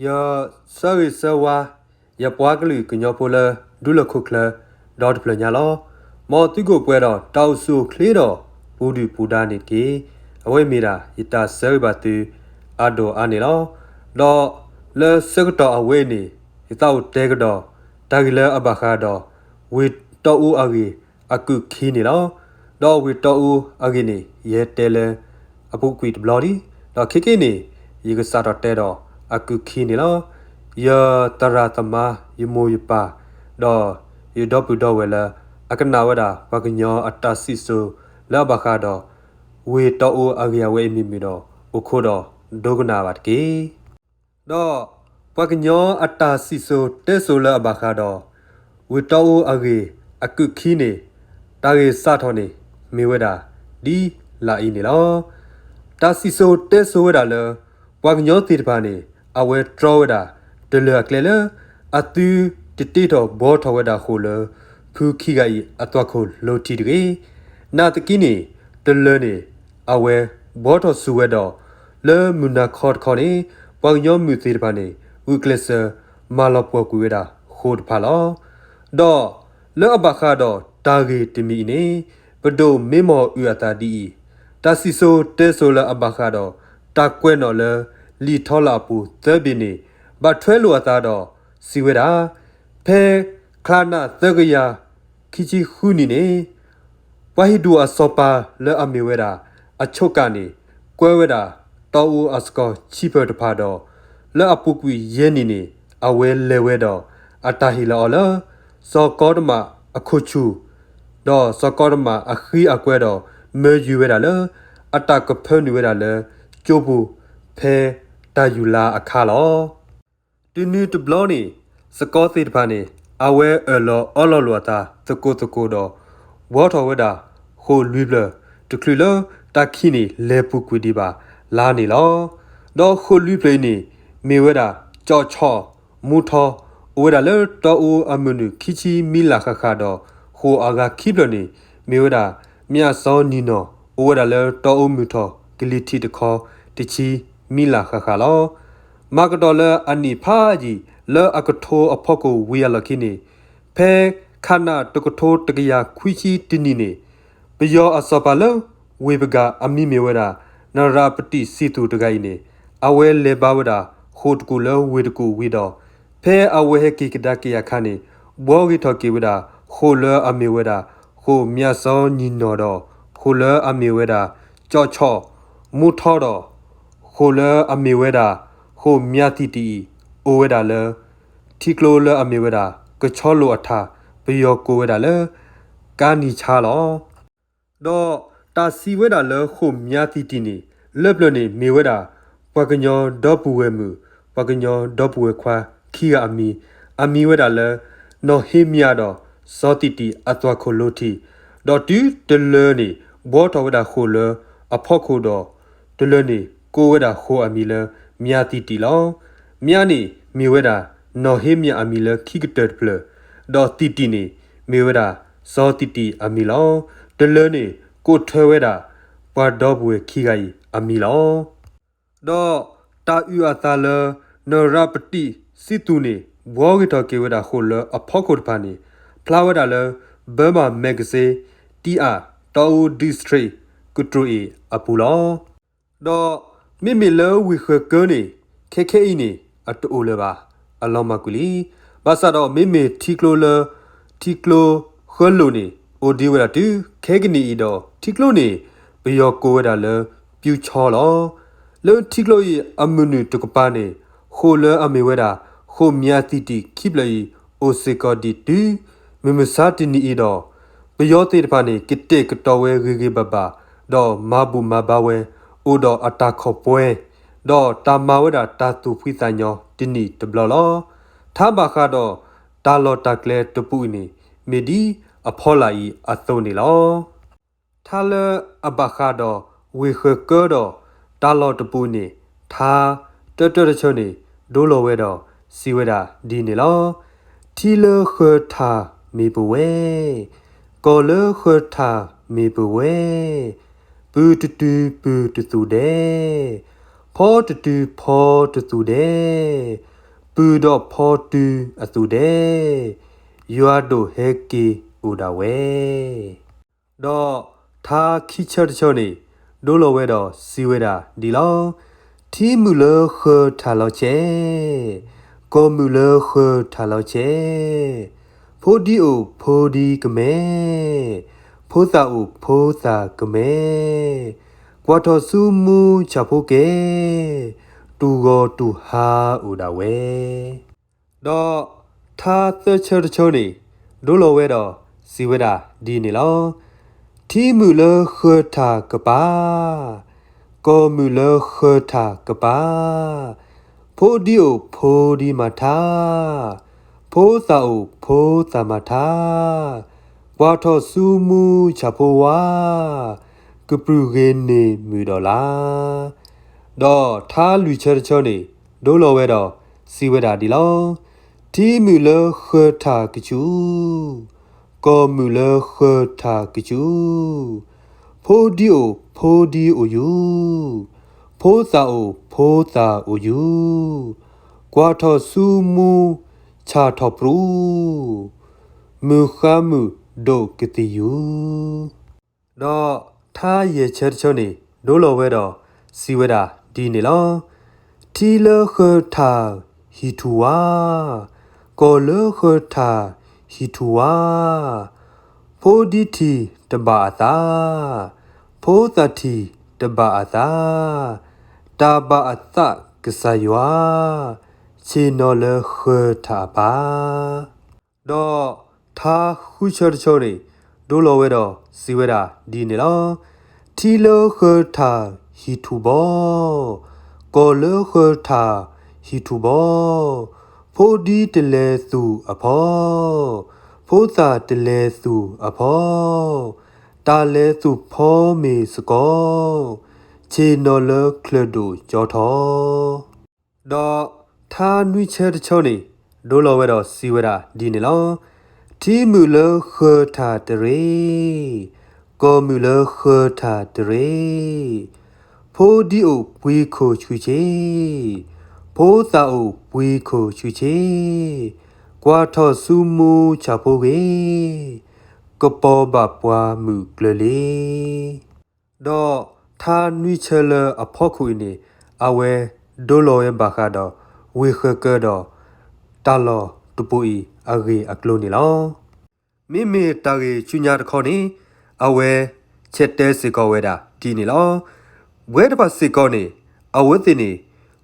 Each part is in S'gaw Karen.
ယဆၢဂ့ၤဆၢဝါ ယပှၤကလုာ်ကညီဖိလၢ ဒူလီၢ်ခိၣ်ချၢ ဒီတဖျၢၣ်ညါလီၤ. မ်သုကအိၣ်ပှဲၤဒီးတၢ်အိၣ်ဆူၣ်အိၣ်ချ့ဒီးပူၤဒုၣ်ပူၤဒါန့ၣ်တက့ၢ်. အဝဲမ့ၢ်ဒၣ်ယတၢ်ဆၢဂ့ၤဘၣ်သု အါဒိၣ်အါန့ၣ်လီၤ. ဒီးလၢဆၢကတီၢ်အဝဲအံၤန့ၣ် ယသးအိၣ်တဲကဒီး တၢ်ဂ့ၢ်လၢအဘၣ်ဃးဒီး ဝ့ၢ်တီအူအဂ့ၢ်အကုၢ်ခံန့ၣ်လီၤ. ဒီးဝ့ၢ်တီအူအဂ့ၢ်န့ၣ် ယဟဲတဲလၢအပူၤကွံာ်တဘျီလံ. ဒီးခဲကနံၣ်အံၤန့ၣ် ယကစးထီၣ်တဲဒီးအကုၢ်ခံန့ၣ်လီၤ. ယသရၣ်သမါ ယမိၢ်ယပၢ် ဒီးယဒီပုၢ်ဒီဝဲၢ်လၢ အကနၣ်ဝဲဒၣ် ပှၤကညီအတၢ်စံၣ်စိၤလၢအဘၣ်ဃးဒီး ဝ့ၢ်တီအူအဂ့ၢ်အဝဲအံၤမ့ၢ်မုာ်ဒီး အိၣ်ခိးဒီးဒိကနၣ်ဘၣ်တက့ၢ်. ဒီးပှၤကညီအတၢ်စံၣ်စိၤတဲစိၤလၢအဘၣ်ဃးဒီး ဝ့ၢ်တီအူအဂ့ၢ်အကုၢ်ခံန့ၣ် တၢ်ဂ့ၢ်စးထီၣ်န့ၣ် မ့ၢ်ဝဲဒၣ်ဒ်လာ်အံၤန့ၣ်လီၤ. တၢ်စံၣ်စိၤတဲစိၤဝဲဒၣ်လၢ ပှၤကညီသ့ၣ်တဖၣ်န့ၣ် အဝဲတြီဝဲဒၣ် တလၢၤအကျဲလၢ အသုတတ့ထီၣ်ဘှီထီၣ်ဝဲဒၣ်ဃိာ်လၢ ဖုခံဂၤအံၤအသွၣ်ခိၣ်လိထံးတဂ့ၤ. နာ်သက့န့ၣ် တလၢၤန့ၣ် အဝဲဘှီထီၣ်ဆူၣ်ဝဲဒီး လၢမုၢ်နၤခီတခီန့ၣ် ပှၤကညီမုၣ်သ့ၣ်တဖၣ်န့ၣ် ဂုာ်ကျဲးစၢးမၤလီၤပှီၢ်ကွံာ်ဝဲဒၣ်ဃိာ်တဖၣ်လီၤ. ဒီးလၢအဘၣ်ဃးဒီးတၢ်ဂ့ၢ်တမံၤအံၤန့ၣ် ပဒိၣ်မ့ၢ်မီၢ်အုၣ်အသးဒ်အံၤ, တၢ်စံၣ်စိၤတဲစိၤလၢအဘၣ်ဃးဒီး တၢ်ကွဲးနီၣ်လၢ လံာ်ထီလၢအပူၤသၢဘ့ၣ်န့ၣ် ဘၣ်ထွဲလိာ်အသးဒီး စံးဝဲဒၣ်, ဖဲချါနၣ်သၢကယၤခံဆံဃုနံၣ်န့ၣ် ပှၤဟံၣ်ဒူၣ်အစီၤပၤလၢအမ့ၢ်ဝဲဒၣ် အဆိကတၢၢ်န့ၣ် ကွဲဝဲဒၣ် တီအူအစကီၤဆံးဖၢၣ်တဖၣ်ဒီး လၢအပူၤကွံာ်ယဲၢ်နံၣ်န့ၣ် အဝဲလဲၤဝဲဒီး အတၢ်ဟ့ၣ်လီၤအီၤလၢ စီၤကီတမၣ်အခိၣ်ဆူၣ် ဒီးစီၤကီတမၣ်အဃံအကွဲဒီး မၢယုၤဝဲဒၣ်လၢ အတၢ်ကဖၢနုာ်ဝဲဒၣ်လၢ ကၠိပူၤ ဖဲတၢ်ယူၤလါအခါလီၤ. တုၤနုၤတဘျီန့ၣ် စကီသ့ၣ်တဖၣ်န့ၣ် အဝဲအၢၣ်လီၤအီလီၤလိာ်အသးသကိးသကိးဒီး ဘှီထီၣ်ဝဲဒၣ် ဃိာ်လွံၢ်ဖျၢၣ် တချုးလၢတၢ်ခံးန့ၣ် လဲၤပူၤကွံာ်ဒံးဘၣ်လါန့ၣ်လီၤ. ဒီးဃိာ်လွံၢ်ဖျၢၣ်အံၤန့ၣ် မ့ၢ်ဝဲဒၣ် ကၠီၣ်ဆီၣ် မူထီ အိၣ်ဝဲဒၣ်လၢတီအူအမုၢ်နုာ် ခံဆံမံလၢ်ဃၣ်ဃၣ်ဒီး ဃိာ်အဂၤခံဖျၢၣ်န့ၣ် မ့ၢ်ဝဲဒၣ် မၠၣ်စီၤနံၣ်နီၣ် အိၣ်ဝဲဒၣ်လၢတီအူမုၢ်ထီၣ် ကလံၤထံးတခီ တဆံမံလၢ်ဃၣ်ဃၣ်လီၤ. မၤကဒီးလၢအနံၣ်ဖးယံာ် လၢအကထိအဖီခိၣ်ဝံၤအလီၢ်ခံန့ၣ် ဖဲခးနၣ်တကထိတကယၤခွံဆံတနံၣ်န့ၣ် ပယီၤအစီၤပၤလၢ ဝ့ၢ်ပဂၢ်အမံၤမ့ၢ်ဝဲဒၣ် နရၣ်ပတံၣ်စံသူၣ်တဂၤအံၤန့ၣ် အဝဲလဲၤဘါဝဲဒၣ် ဃိာ်တကူၣ်လၢဝ့ၢ်တကူၣ်ဝံၤဒီး ဖဲအဝဲဟဲက့ၤကဒါက့ၤအခါန့ၣ် ဘှီဂ့ၤထီၣ်က့ၤဝဲဒၣ် ဃိာ်လၢအမ့ၢ်ဝဲဒၣ် ဃိာ်မၠၣ်စီၤနံၣ်နီၣ်ဒီး ဃိာ်လၢအမ့ၢ်ဝဲဒၣ် ကၠီၣ်ဆီၣ် မူထီဒီး ဃိာ်လၢအမ့ၢ်ဝဲဒၣ် ဃိာ်မၠၣ်သံၣ်တံၣ်အံၤ အိၣ်ဝဲဒၣ်လၢ ထံကျိလၢအမ့ၢ်ဝဲဒၣ် ကဆီလိာ်အထး ပယီၤကိးဝဲဒၣ်လၢ ကါနံၤဆါလီၤ. ဒီးတၢ်စံးဝဲဒၣ်လၢဃိာ်မၠၣ်သံၣ်တံၣ်န့ၣ် လၢပျၢၤန့ၣ်မ့ၢ်ဝဲဒၣ် ပှၤကညီဒီပုၢ်ဝဲၢ်မုၣ် ပှၤကညီဒီပုၢ်ဝဲၢ်ခွါခံဂၤအမံၤ အမံၤဝဲဒၣ်လၢ နီၢ်ဟ့မၠၣ်ဒီး စီၤသံၣ်တံၣ်အသွၣ်ခိၣ်လိထံး ဒီးတုၤတလၢၤန့ၣ် ဘှီထီၣ်ဝဲဒၣ်ဃိာ်လၢအဖီခိၣ်ဒီး တလၢၤန့ၣ် ကိးဝဲဒၣ်ဃိာ်အမံၤလၢ မၠၣ်သံၣ်တံၣ်လီၤ. မၠၣ်န့ၣ်မ့ၢ်ဝဲဒၣ် နီၢ်ဟ့မၠၣ်အမံၤလၢခံကတၢၢ်တဖျၢၣ်, ဒီးသံၣ်တံၣ်န့ၣ် မ့ၢ်ဝဲဒၣ် စီၤသံၣ်တံၣ်အမံၤလီၤ. တလၢၤန့ၣ် ကိးထွဲဝဲဒၣ် ပှၤဒီပုၢ်ဝဲၢ်ခံဂၤအံၤအမံၤလီၤ. ဒီးတၢ်အုၣ်အသးလၢ နရၣ်ပတံၣ်စံသူၣ်န့ၣ် ဘှီဂ့ၤထီၣ်က့ၤဝဲဒၣ်ဃိာ်လၢအဖီခိၣ်တဖၣ်န့ၣ် ဖျါဝဲဒၣ်လၢ Burma Magazine တံၢ်အၣ် တီအူ District ကတြူၢ်အံၤအပူၤလီၤ. ဒီးမ့မ့ၢ်လၢဝ့ၢ်ဃၢၤကၢန့ၣ် ခဲခဲအံၤန့ၣ် အတအိၣ်လၢၤဘၣ် အလီၤမၢ်ကွံာ်လံ. ဘၣ်ဆၣ်ဒီးမ့မ့ၢ်ထံကျိလၢ ထံကျိဃၢလိာ်န့ၣ် အိၣ်ဒံးဝဲဒၣ်တုၤခဲကနံၣ်အံၤဒီး ထံကျိန့ၣ် ပယီၤကိးဝဲဒၣ်လၢ ပျူၤဆီလီၤ. လၢထံကျိအံၤအမုၢ်နုာ်တကပၤန့ၣ် ဃိာ်လၢအမ့ၢ်ဝဲဒၣ် ဃိာ်မၠၣ်သံၣ်တံၣ်ခံဖျၢၣ်အံၤ အိၣ်စ့ၢ်ကီးဒံးတုၤ မုၢ်မဆါတနံၤအံၤဒီး ပယီၤသ့ၣ်တဖၣ်န့ၣ် ကတဲာ်ကတီၤဝဲဂ့ၤဂ့ၤဘၣ်ဘၣ် ဒီးမၤဘူၣ်မၤဘါဝဲ အိၣ်ဒီးအတၢ်ခီၣ်ပှဲၤ ဒီးတၢ်မၤဝဲဒၣ်တၢ်သူၣ်ဖှံသးညီတနံၣ်တဘျီလီၤ. ထါဘၣ်ဃးဒီးတၢ်လီၢ်တၢ်ကျဲတပူၤအံၤန့ၣ် မ့ၢ်ဒ်အဖီလာ်အံၤအသိးန့ၣ်လီၤ. ထါလၢအဘၣ်ဃးဒီးဝ့ၢ်ဃၢၤကၢဒီးတၢ်လီၢ်တပူၤန့ၣ် ထါတၢတၢတဆၢန့ၣ် ဒိလီၤဝဲဒီးစံးဝဲဒၣ်ဒ်န့ၣ်လီၤ. ထံလၢဃၢၤထၢ်မ့ၢ်ပဝဲ, ကီၢ်လၢဃၢၤထၢ်မ့ၢ်ပဝဲ, ပုၢ်တတုၤပုၢ်တသူၣ်ဒဲး, ဖီတတုၤဖီတသူၣ်ဒဲး, ပုၢ်ဒီးဖီတုၤအသိးဒဲး, ယွၤဒိၣ်ဟဲက့ၤအိၣ်ဒၣ်ဝဲ. ဒီးထါခံဆၢတဆၢန့ၣ် ဒိလီၤဝဲဒီးစံးဝဲဒၣ်ဒ်လီၤ. ထံမုၢ်လၢဃၢၤထၢ်လီၤဆဲး, ကီၢ်မုၢ်လၢဃၢၤထၢ်လီၤဆဲး, ဖိဒံအိၣ်ဖိဒံကမဲ, ဖိသၣ်အိၣ်ဖိသၣ်ကမဲ, ကွၢ်ထီၣ်ဆူမူဆၣ်ဖိကဲ, တူၢ်ဂီၤတူၢ်ဟါအိၣ်ဒၣ်ဝဲ. ဒီးထါသၢဆၢတဆၢန့ၣ် ဒိလီၤဝဲဒီးစံးဝဲဒၣ်ဒ်န့ၣ်လီၤ. ထံမုၢ်လၢဃၢၤထၢ်ကပၤ, ကီၢ်မုၢ်လၢဃၢၤထၢ်ကပၤ, ဖိဒံအိၣ်ဖိဒံမၤထါ, ဖိသၣ်အိၣ်ဖိသၣ်မၤထါ, ကွၢ်ထီၣ်ဆူမူဆၣ်ဖိဝါ, ကပြုၢ်ဂ့ၤန့ၢ်မုၢ်ဒီးလါ. ဒီးထါလွံၢ်ဆၢတဆၢန့ၣ် ဒိလီၤဝဲဒီးစံးဝဲဒၣ်ဒ်လီၤ. ထံမုၢ်လၢဃၢၤထၢ်ကဆူၣ်, ကီၢ်မုၢ်လၢဃၢၤထၢ်ကဆူၣ်, ဖိဒံအိၣ်ဖိဒံအိၣ်ယူၢ်, ဖိသၣ်အိၣ်ဖိသၣ်အိၣ်ယူၢ်, ကွၢ်ထီၣ်ဆူမူဆၣ်ထီၣ်ပြူ, မုၢ်ဃါမုၢ်ဒိၣ်ကသ့ၣ်ယူၢ်. ဒီးထါယဲၢ်ဆၢတဆၢန့ၣ် ဒိလီၤဝဲဒီးစံးဝဲဒၣ်ဒ်န့ၣ်လီၤ. ထံလၢဃၢၤထၢ်ဟံၣ်ထူၣ်ဝါ, ကီၢ်လၢဃၢၤထၢ်ဟံၣ်ထူၣ်ဝါ, ဖိဒံထံၣ်တဘၣ်အသး, ဖိသၣ်ထံၣ်တဘၣ်အသး, တၢ်ဘၣ်အသးကစၢ်ယွၤ, ဆ့ၣ်နီၤလၢဃၢၤထၢ်အပၢ်. ဒီးထါဃုဆၢတဆၢန့ၣ် ဒိလီၤဝဲဒီးစံးဝဲဒၣ်ဒ်န့ၣ်လီၤ. ထံလၢဃၢၤထၢ်ဟံၣ်ထူၣ်ဘီ, ကီၢ်လၢဃၢၤထၢ်ဟံၣ်ထူၣ်ဘီ, ဖိဒံတလဲၤသူၣ်အဖီ, ဖိသၣ်တလဲၤသူၣ်အဖီ, တၢ်လဲၤသူၣ်ဖီမ့ၢ်စ့ၢ်ကီး, ဆ့ၣ်နီၤလၢချၢၣ်ဒိၣ်ကၠီထီ. ဒီးထါနွံဆၢတဆၢန့ၣ် ဒိလီၤဝဲဒီးစံးဝဲဒၣ်ဒ်န့ၣ်လီၤ. ထံမုၢ်လၢဃၢၤထၢ်တရ့, ကီၢ်မုၢ်လၢဃၢၤထၢ်တရ့, ဖိဒံအိၣ်ပှံၤခိၣ်ဆှံဆ့, ဖိသၣ်အိၣ်ပှံၤခိၣ်ဆှံဆ့, ကွၢ်ထီၣ်ဆူမူဆၣ်ဖိဂ့ၤ, ကပီၤဘၣ်ပှၤမုၢ်ကျၢၤလံ. ဒီးထါနွံဆၢလၢအဖီခိၣ်အံၤန့ၣ် အဝဲဒိလီၤဝဲဘၣ်ဃးဒီး ဝ့ၢ်ဃၢၤကၢဒီး တၢ်လီၢ်တပူၤအံၤအဂ့ၢ်အကျိၤန့ၣ်လီၤ. မ့မ့ၢ်တၢ်ဂ့ၢ်ဆူညါတခီန့ၣ် အဝဲဆဲးတဲစ့ၢ်ကီးဝဲဒၣ်ဒ်န့ၣ်လီၤ. ဘှဲတဖၣ်စ့ၢ်ကီးန့ၣ် အဝဲသ့ၣ်န့ၣ်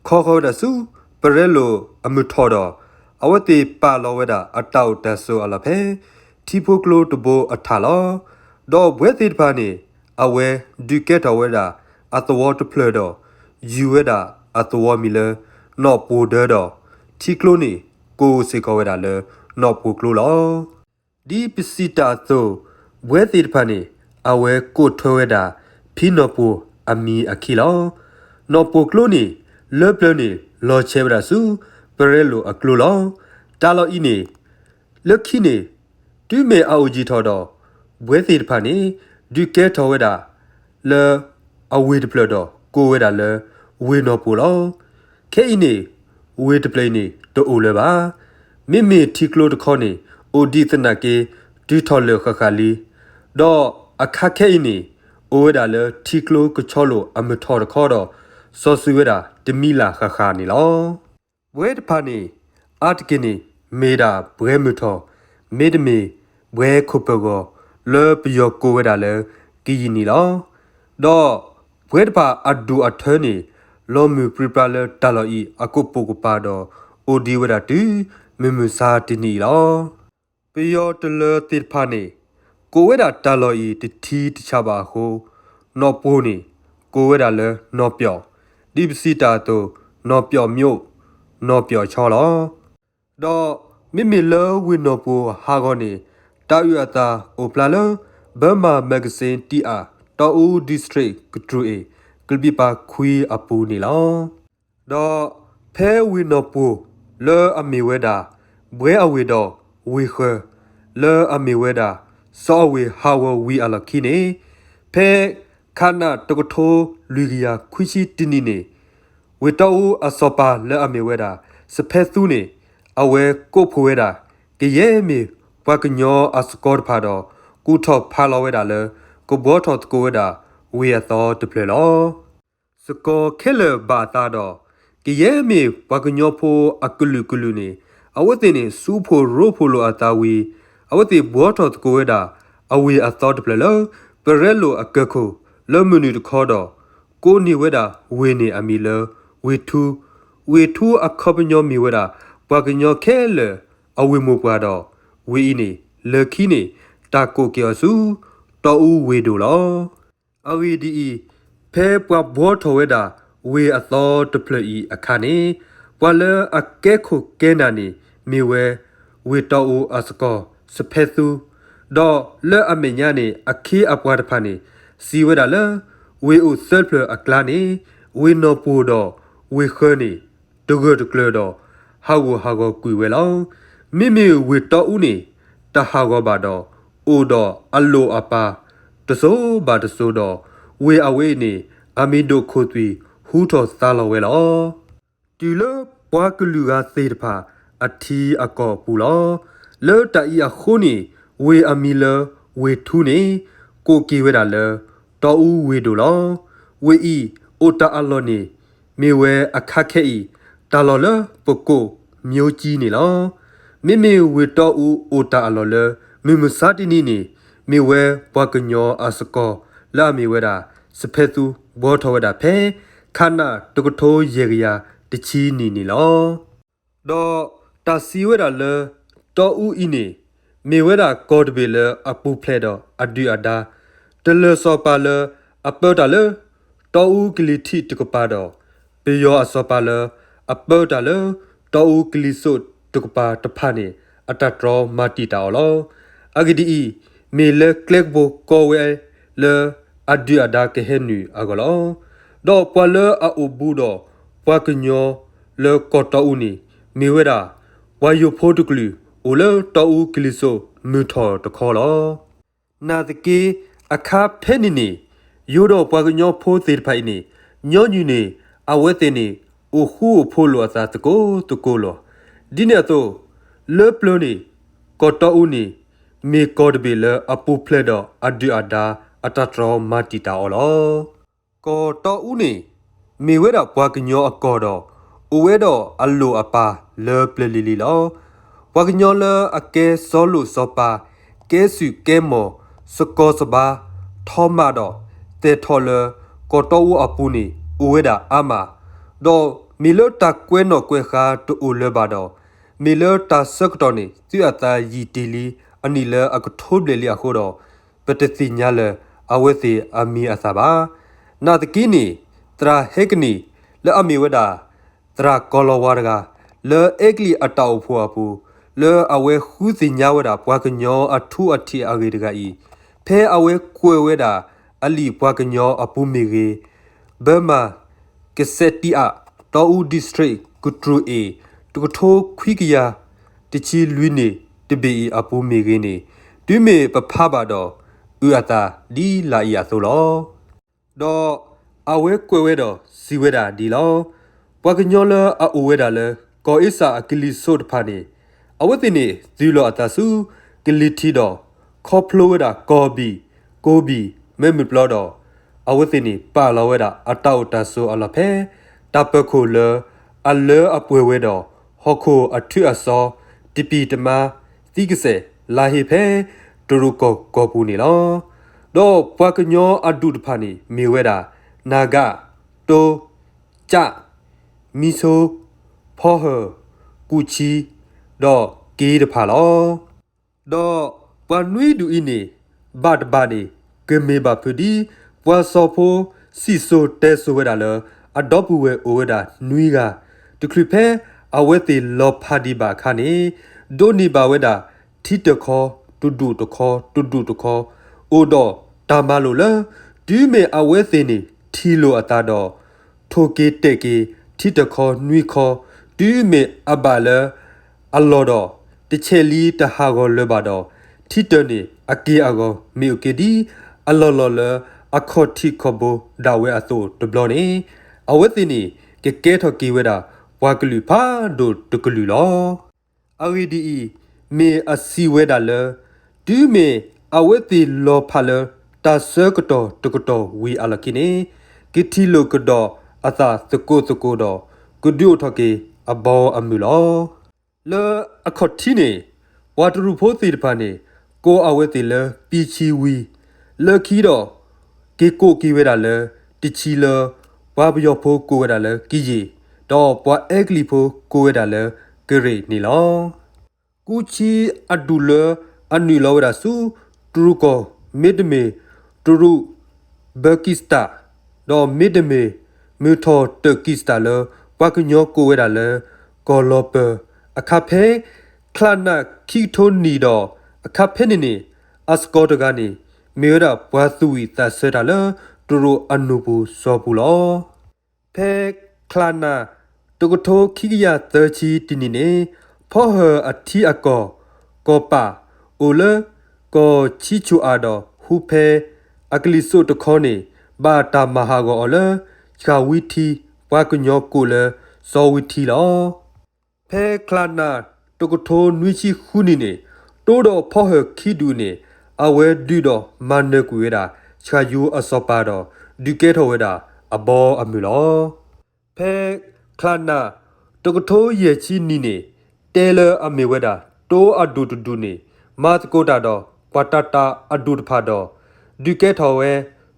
ခီဃီၤဝဲဒၣ်ဆူ ပရဲလိာ်အမုၢ်ထီၣ်ဒီး အဝဲသ့ၣ်ပာ်လီၤဝဲဒၣ်အတၢ်အိၣ်တၢ်ဆိးအလီၢ်ဖဲ ထံဖိကျိတဘိအထးလီၤ. ဒီးဘှဲသ့ၣ်တဖၣ်န့ၣ် အဝဲဒုးကဲထီၣ်ဝဲဒၣ် အသဝီတဖျၢၣ်ဒီး ယုၢ်ဝဲဒၣ်အသဝီမံၤလၢ နီၣ်ပိၢ်ဒၢဒီး ထံကျိန့ၣ် ကိးစ့ၢ်ကီးဝဲဒၣ်လၢ နီၣ်ပိၢ်ကျိလီၤ. ဒ်ပစံးတၢ်အသိး ဘှဲသ့ၣ်တဖၣ်န့ၣ် အဝဲကိးထွဲဝဲဒၣ် ဖံနီၣ်ပိၢ်အမံၤအခံလီၤ. နီၣ်ပိၢ်ကျိန့ၣ် လၢပျၢၤန့ၣ် လီၤဆဲးဝဲဒၣ်ဆူ ပရဲလိာ်အကျိလီၤ. တၢ်လီၢ်အံၤန့ၣ် လၢခံန့ၣ် တုၤမ့ၢ်အအိၣ်ယံာ်ထီၣ်ဒီး ဘှဲသ့ၣ်တဖၣ်န့ၣ် ဒုးကဲထီၣ်ဝဲဒၣ် လၢအဝ့ၢ်တဖျၢၣ်ဒီး ကိးဝဲဒၣ်လၢ ဝ့ၢ်နီၣ်ပိၢ်လီၤ. ခဲအံၤန့ၣ် ဝ့ၢ်တဖျၢၣ်အံၤန့ၣ် တအိၣ်လၢၤဘၣ်. မ့မ့ၢ်ထံကျိတခီန့ၣ် အိၣ်ဒံးသနာ်က့ တုၤထီၣ်လၢာ်ဃၣ်ဃၣ်လံ. ဒီးအခါခဲအံၤန့ၣ် အိၣ်ဝဲဒၣ်လၢထံကျိကဆီလိာ်အမုၢ်ထီၣ်တခီဒီး စီၤစုၤဝဲဒၣ်တမံၤလၢ်ဃၣ်ဃၣ်န့ၣ်လီၤ. ဘှဲတဖၣ်န့ၣ် အါတက့ၢ်န့ၣ် မ့ၢ်ဒၣ်ဘှဲမုၢ်ထီၣ် မ့တမ့ၢ် ဘှဲခိၣ်ပၢၢ်ဂီၤ လၢပယီၤကိးဝဲဒၣ်လၢ ကယံၣ်နံၣ်လီၤ. ဒီးဘှဲတဖၣ်အဒူၣ်အထၢန့ၣ် လီၤမုၢ်ပြံပြါလၢတၢ်လီၢ်အံၤအကိာ်ပူၤကပၤဒီး အိၣ်ဒံးဝဲဒၣ်တုၤမုၢ်မဆါတနံၤအံၤလီၤ. ပယီၤတလၢသ့ၣ်တဖၣ်န့ၣ် ကိးဝဲဒၣ်တၢ်လီၢ်အံၤတထံတဆးဘၣ်အဃိ နီၣ်ပိၢ်န့ၣ် ကိးဝဲဒၣ်လၢနီၣ်ပၠီၣ်, ဒ်ပစံးတၢ်အသိး နီၣ်ပၠီၣ်မျိး, နီၣ်ပၠီၣ်ဆီလီၤ. ဒီးမ့မ့ၢ်လၢဝ့ၢ်နီၣ်ပိၢ်ဟးဂီၤန့ၣ် တၢ်အုၣ်အသးအိၣ်ဖျါလၢ Burma Magazine တံၢ်အါ တီအူ District ကတြူၢ်အ့ၣ် ကလုာ်ပံးပာ်ခွံအပူၤန့ၣ်လီၤ. ဒီးဖဲဝ့ၢ်နီၣ်ပိၢ်လၢအမ့ၢ်ဝဲဒၣ် ဘှဲအဝ့ၢ်ဒီးဝ့ၢ်ဃၢၤ လၢအမ့ၢ်ဝဲဒၣ် စီၤအဝ့ၢ်ဟးဂီၤဝံၤအလီၢ်ခံန့ၣ် ဖဲခးနၣ်တကထိလွံၢ်ကယၤခွံဆံတနံၣ်န့ၣ် ဝ့ၢ်တီအူအစီၤပၤလၢအမ့ၢ်ဝဲဒၣ် စဖဲသူန့ၣ် အဝဲကိးဖှိၣ်ဝဲဒၣ် ကယဲၢ်မ့ၢ်ပှၤကညီအစကီတဖၣ်ဒီး ကူၣ်ထီၣ်ဖးလီၤဝဲဒၣ်လၢ ကဘှီထီၣ်သကိးဝဲဒၣ် ဝ့ၢ်အသီတဖျၢၣ်လီၤ. စကီခဲလၢာ်ဘၣ်အသးဒီး ကယဲၢ်မ့ၢ်ပှၤကညီဖိအကလုာ်ကလုာ်န့ၣ် အဝဲသ့ၣ်န့ၣ် စူးဖှိၣ်ရိဖှိၣ်လိာ်အသးဝံၤ အဝဲသ့ၣ်ဘှီထီၣ်သကိးဝဲဒၣ် အဝ့ၢ်အသီတဖျၢၣ်လၢ ပရဲလိာ်အကၢၢ်ခိၣ် လၢမုၢ်နုာ်တခီဒီး ကိးန့ၢ်ဝဲဒၣ်ဝ့ၢ်န့ၣ်အမံၤလၢ ဝ့ၢ်ထူ, ဝ့ၢ်ထူအခီပညီမ့ၢ်ဝဲဒၣ် ပှၤကညီခဲလၢာ်အဝ့ၢ်မိၢ်ပှၢ်ဒီး ဝ့ၢ်အံၤန့ၣ် လၢခံန့ၣ် တၢ်ကိးက့ၤအီၤဆူ တီအူဝ့ၢ်ဒိၣ်လီၤ. အဂ့ၢ်ဒ်အံၤ, ဖဲပှၤဘှီထီၣ်ဝဲဒၣ် ဝ့ၢ်အသီတဖျၢၣ်အံၤအခါန့ၣ် ပှၤလၢအကဲခိၣ်ကဲနၢ်န့ၣ် မ့ၢ်ဝဲ ဝ့ၢ်တီအူအစကီ စဖဲသူ, ဒီးလၢအမဲာ်ညါန့ၣ် အခ့အပှၤတဖၣ်န့ၣ် စံးဝဲဒၣ်လၢ ဝ့ၢ်အိၣ်သၢဖျၢၣ်အကျါန့ၣ် ဝ့ၢ်နီၢ်ပှိၢ်ဒီးဝ့ၢ်ဃၢၤန့ၣ် တဂၢၢ်တကျၢၤဒီး ဟးဂူာ်ဟးဂီၤကွံာ်ဝဲလီၤ. မ့မ့ၢ်ဝ့ၢ်တီအူန့ၣ် တဟးဂီၤဘၣ်ဒီး အိၣ်ဒီးအလိၣ်အပၢ် တစိၤဘၣ်တစိၤဒီး ဝ့ၢ်အဝဲအံၤန့ၣ် အမံၤဒိၣ်ခိၣ်သွံၣ်ဟူထီၣ်သါလီၤဝဲလီၤ. တုၤလၢပှၤကလုာ်ဂၤသ့ၣ်တဖၣ်အထံအကီၢ်အပူၤလီၤ. လၢတၢ်အံၤအဃိန့ၣ် ဝ့ၢ်အမံၤလၢဝ့ၢ်ထူန့ၣ် ကိးက့ၤဝဲဒၣ်လၢ တီအူဝ့ၢ်ဒိၣ်လီၤ. ဝ့ၢ်အံၤအိၣ်တၢ်အလီၢ်န့ၣ် မ့ၢ်ဝဲအခါခဲအံၤ တၢ်လီၢ်လၢပကိး မျိုးကြီး န့ၣ်လီၤ. မ့မ့ၢ်ဝ့ၢ်တီအူအိၣ်တၢ်အလီၢ်လၢ မုၢ်မဆါတနံၤန့ၣ် မ့ၢ်ဝဲပှၤကညီအစကီ လၢအမ့ၢ်ဝဲဒၣ် စဖဲသူ ဘှီထီၣ်ဝဲဒၣ်ဖဲ ခါနၣ် တကထိယဲၢ်ကယၤတဆံနံၣ်န့ၣ်လီၤ. ဒီးတၢ်စံးဝဲဒၣ်လၢ တီအူအံၤန့ၣ် မ့ၢ်ဝဲဒၣ်ကီၢ်တဘ့ၣ်လၢအပူၤဖျဲးဒီးအဒုၣ်အဒါ တလၢၤစီၤပၤလၢအပၢတၢ်လၢ တီအူကလံၤထံးတကပၤဒီး ပယီၤအစီၤပၤလၢ အပၢတၢ်လၢ တီအူကလံၤစိးတကပၤတဖၣ်န့ၣ် အတၢ်တြီမၤတံာ်တာ်အီၤလီၤ. အဂ့ၢ်ဒ်အံၤ, မ့ၢ်လၢကျဲကပူၤကီဝဲလၢ အဒုၣ်အဒါကဟဲနုာ်အဂီၢ်လီၤ. ဒီးပှၤလၢအအိၣ်ဘူးဒီးပှၤကညီလၢကီၢ်တီအူန့ၣ် မ့ၢ်ဝဲဒၣ် ပှၤယိၤဖိတကလုာ် အိၣ်လၢတီအူကလံၤစိးမုၢ်ထီၣ်တခီလီၤ. နာ်သက့ အခါဖဲန့ၣ်န့ၣ် ယိၤဒီးပှၤကညီဖိသ့ၣ်တဖၣ်အံၤန့ၣ် ညီနုၢ်န့ၣ် အဝဲသ့ၣ်န့ၣ် အိၣ်ဃူအိၣ်ဖိးလိာ်အသးသကိးသကိးလီၤ. ဒ်န့ၣ်အသိး လၢပျၢၤန့ၣ် ကီၢ်တီအူန့ၣ် မ့ၢ်ကီၢ်တဘ့ၣ်လၢအပူၤဖျဲးဒီးအဒုၣ်အဒါ အတၢ်တြီမၤတံာ်တာ်အီၤလီၤ. ကီၢ်တီအူန့ၣ် မ့ၢ်ဝဲဒၣ်ပှၤကညီအကီၢ်ဒီး အိၣ်ဝဲဒီးအလိၣ်အပၢ်လၢပျၢၤလံၤလံၤလီၤ. ပှၤကညီလၢအကဲစီၤလိၣ်စီၤပၤ ကဲစုၣ်ကဲမီၢ် စကီၤစဘါ ထီမးဒီး သဲးထီၣ်လၢ ကီၢ်တီအူအပူၤန့ၣ် အိၣ်ဝဲဒၣ်အါမး, ဒီးမ့ၢ်လၢတၢ်ကွဲးနီၣ်ကွဲးဃါတအိၣ်လၢၤဘၣ်ဒီး မ့ၢ်လၢတၢ်ဆၢကတီၢ်န့ၣ် သုးအသးယံာ်တ့ၢ်လံ အနံၣ်လၢအကထိဘျဲၣ်လံအဃိဒီး ပတသ့ၣ်ညါလၢၤအဝဲသ့ၣ်အမံၤအသၣ်ဘၣ်. နာ်သက့န့ၣ် သရၣ်ဟဲကနံၣ် လၢအမ့ၢ်ဝဲဒၣ် သရၣ်ကီၤလီၤဝါတဂၤ လၢအဲကလံးအတၢ်အိၣ်ဖှိၣ်အပူၤ လၢအဝဲဃုသ့ၣ်ညါဝဲဒၣ်ပှၤကညီအထူအထံးအဂ့ၢ်တဂၤအံၤ, ဖဲအဝဲကွဲးဝဲဒၣ်အလံာ်ပှၤကညီအပူၤမ့ၢ်ဂ့ၤ, ဘၢမၤ ကစဲးတံအး တီအူ district ကတြူၢ်အ့ၣ် တကထိခွံကယၤတဆံလွံၢ်နံၣ်တဘ့ၣ်အံၤအပူၤမ့ၢ်ဂ့ၤန့ၣ်, တုၤမ့ၢ်ပဖးဘၣ်ဒီး အုၣ်အသးဒ်လာ်အံၤအသိးလီၤ. ဒီးအဝဲကွဲးဝဲဒီးစံးဝဲဒၣ်ဒ်လီၤ. ပှၤကညီလၢအအိၣ်ဝဲဒၣ်လၢ ကီၢ်အ့စၣ်အကလံၤစိးတဖၣ်န့ၣ်, အဝဲသ့ၣ်န့ၣ် သုးလီၤအသးဆူကလံၤထံးဒီး ခီဖျိဝဲဒၣ်ကီၢ်ဘံၣ်, ကိဘံၣ်, မဲၣ်မုၢ်ပျီဒီး အဝဲသ့ၣ်န့ၣ် ပာ်လီၤဝဲဒၣ်အတၢ်အိၣ်တၢ်ဆိးအလီၢ်ဖဲ တၢ်ပၢၤခိၣ်လၢအလၢအပှဲၤဝဲဒီး ဟီၣ်ခိၣ်အထုးအစီ တပံၤတမါ သံကစဲး လါဟ့ဖဲ တရူးကီၢ်ကီၢ်ပူၤန့ၣ်လီၤ. ဒီးပှၤကညီအဒူၣ်တဖၣ်န့ၣ် မ့ၢ်ဝဲဒၣ် နၢ်ဂၣ်, တိ, ကၠၣ်, မံဆိ, ဖီဟၢၣ်, ကူၣ်ဆံ, ဒီးက့တဖၣ်လီၤ. ဒီးပှၤနွံဒူၣ်အံၤန့ၣ် ဘၣ်တဘၣ်န့ၣ် ကမ့ၢ်ဘၣ်ဖုးဒ် ပှၤစီၤဖိစံၣ်စိၤတဲစိၤဝဲဒၣ်လၢ အဒီပုၢ်ဝဲၢ်အိၣ်ဝဲဒၣ်နွံဂၤ, တချုးဖဲအဝဲသ့ၣ်လီၤဖးဒံးဘၣ်အခါန့ၣ် ဒိးန့ၢ်ဘၣ်ဝဲဒၣ် ထံတခီ တဒူၣ်တခီ တဒူၣ်တခီ အိၣ်ဒီးတၢ်မၤလိာ်လၢ တုၤမ့ၢ်အဝဲသ့ၣ်န့ၣ် ထံၣ်လိာ်အသးဒီး ထိၣ်က့ၤတဲာ်က့ၤ ထံတခီနွံခီ, တုၤမ့ၢ်အဘၣ်လၢအလီၢ်ဒီး တဆဲးလံတဟးဂီၤလၢၤဘၣ်ဒီး ထံတၢၢ်န့ၣ် အက့ၢ်အဂီၤမ့ၢ်အိၣ်က့ၤဒ် အလီၢ်လီၢ်လၢအခီၣ်ထံးခီၣ်ဘိဒၣ်ဝဲအသိးတဘျီန့ၣ်, အဝဲသ့ၣ်န့ၣ် ကကဲထီၣ်က့ၤဝဲဒၣ် ပှၤကလုာ်ဖးဒိၣ်တကလုာ်လီၤ. အဂ့ၢ်ဒ်အံၤ, မ့ၢ်အစံးဝဲဒၣ်လၢ တုၤမ့ၢ်အဝဲသ့ၣ်လီၤဖးလၢ တၢ်ဆၢကတီၢ်တကတီၢ်ဝံၤအလီၢ်ခံန့ၣ် ကထံၣ်လိာ်ကဒီးအသးသကိးသကိးဒီး ကဒုးအိၣ်ထီၣ်က့ၤအဘီအမုၢ်လီၤ. လၢအခီၣ်ထံးန့ၣ် ပှၤတရူးဖိသ့ၣ်တဖၣ်န့ၣ် ကိးအဝဲသ့ၣ်လၢ ပံဆံဝံၤ, လၢခံဒီး က့ၤကိးက့ၤဝဲဒၣ်လၢ တဆံလၢ ပှၤပယီၤဖိကိးဝဲဒၣ်လၢ ကယ့ၢ်, ဒီးပှၤအဲကလံးဖိကိးဝဲဒၣ်လၢ ကရ့ၣ်န့ၣ်လီၤ. ကူဆံအဒူၣ်လၢအနုာ်လီၤဝဲဒၣ်ဆူ တရူးကီၢ် မ့တမ့ၢ် တရူး ဘၢကံစတၢ် ဒီးမ့တမ့ၢ် မုၢ်ထီၣ်တၢၣ်ကံစတၢ်လၢ ပှၤကညီကိးဝဲဒၣ်လၢ ကီၢ်လီၤပၢၤ အခါဖဲ ချါနၣ်ခံကထိနံၣ်ဒီး အခါဖဲန့ၣ်န့ၣ် အစကီးတဂၤန့ၣ် မ့ၢ်ဝဲဒၣ်ပှၤသူၣ်ဝံၣ်သးဆၢတၢ်လၢ တရူးအနူၢ်ပူၤစီၤပူၤလီၤ. ဖဲချါနၣ် တကထိခံကယၤသၢဆံတနံၣ်န့ၣ် ဖီဟၢၣ်အထံအကီၢ် ကီၢ်ပၣ် အိၣ်လၢ ကီၢ်ဆံဆိၣ်အၣ်ဒီး ဟူဖဲ အကလံၤစိးတခီန့ၣ် ဘၣ်တၢ်မၤဟးဂီၤအီၤလၢ ဆှၣ်ဝံထံ ပှၤကညီကိးလၢ စီၤဝံထံလီၤ. ဖဲချါနၣ် တကထိနွံဆံဃုနံၣ်န့ၣ် တိဒီးဖီဟၢၣ်ခံဒူၣ်န့ၣ် အဝဲဒုးဒီးမၤနၢၤကွံာ်ဝဲဒၣ် ဆှၣ်ယူၤအစီၤပၤဒီး ဒုးကဲထီၣ်ဝဲဒၣ်အဘီအမုၢ်လီၤ. ဖဲချါနၣ် တကထိယဲၢ်ဆံနံၣ်န့ၣ် တဲလၢအမ့ၢ်ဝဲဒၣ် တိအဒူၣ်တဒူၣ်န့ၣ် မၤသကိးတၢ်ဒီး ပှၤတၢ်တၢ်အဒူၣ်တဖၣ်ဒီး ဒုးကဲထီၣ်ဝဲ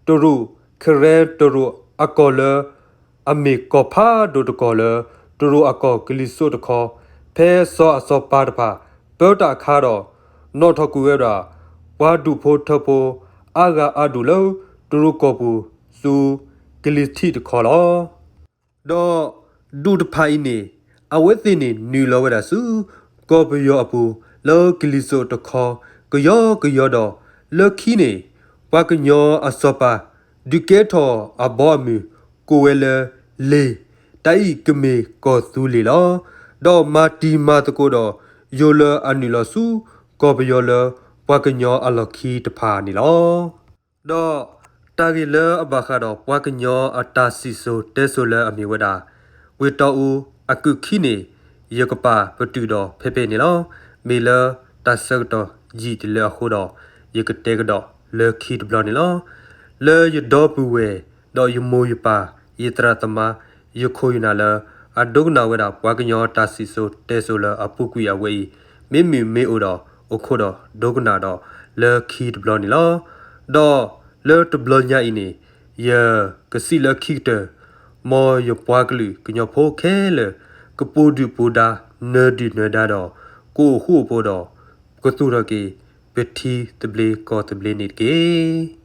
တရူး ခရဲတရူးအကီၢ်လၢ အမ့ၢ်ကီၢ်ဖးဒိၣ်တကီၢ်လၢ တရူးအကီၢ်ကလံၤစိးတခီ, ဖဲစီၤအစီၤပၤတဖၣ် ပၢတၢ်အခါဒီး နီၣ်ထီၣ်ကွံာ်ဝဲဒၣ် ပှၤဒူၣ်ဖိထၢဖိ အါဂၤအါဒူၣ်လၢ တရူးကီၢ်ပူၤ ဆူကလံၤထံးတခီလီၤ. ဒီးဒူၣ်တဖၣ်အံၤန့ၣ် အဝဲသ့ၣ်န့ၣ်နုာ်လီၤဝဲဒၣ်ဆူ ကီၢ်ပယီၤအပူၤ လၢကလံၤစိးတခီ ကယီကယီဒီး လၢခံန့ၣ် ပှၤကညီအစီၤပၤ ဒုးကဲထီၣ်အဘီအမုၢ် ကိးဝဲလၢ လ့ၢ်, တၢ်အံၤကမ့ၢ်ကီၢ်သူလ့ၤလီၤ. ဒီးမၤတံၤမၤသကိးဒီး ယိၤလၢအနုာ်လီၤဆူ ကီၢ်ပယီၤလၢ ပှၤကညီအလီၢ်ခံတဖၣ်န့ၣ်လီၤ. ဒီးတၢ်ဂ့ၢ်လၢအဘၣ်ဃးဒီး ပှၤကညီအတၢ်စံၣ်စိၤတဲစိၤလၢအမ့ၢ်ဝဲဒၣ် ဝ့ၢ်တီအူအကုၢ်ခံန့ၣ် ယကပာ်ပတုာ်ဒီးဖဲဖဲန့ၣ်လီၤ. မ့ၢ်လၢတၢ်ဆၢကတီၢ်ယံာ်တလၢအဃိဒီး ယကတဲကဒီးလၢခံတဘျီန့ၣ်လီၤ. လၢယဒီပုၢ်ဝဲၢ် ဒီးယမိၢ်ယပၢ် ယသရၣ်သမါ ယခိၣ်ယနၢ်လၢ အဒိကနၣ်ဝဲဒၣ် ပှၤကညီတၢ်စံၣ်စိၤတဲစိၤလၢအပူၤကွံာ်အဝဲအံၤ မ့မ့ၢ်မ့ၢ်အိၣ်ဒီး အိၣ်ခိးဒီးဒိကနၣ်ဒီးလၢခံတဘျီန့ၣ်လီၤ. ဒီးလၢတဘျီညါအံၤန့ၣ် ယကစံးလၢခံကတၢၢ် မ်ယပှၤကလုာ်ကညီဖိခဲလၢာ် ကပူၤဒုၣ်ပူၤဒါ နၢၤဒုၣ်နၢၤဒါဒီး ကအိၣ်ဃူအိၣ်ဖိးဒီး ကသူၣ်ထီၣ်က့ၤ ပထံသဘျ့ကီၢ်သဘျ့န့ၣ်တက့ၢ်.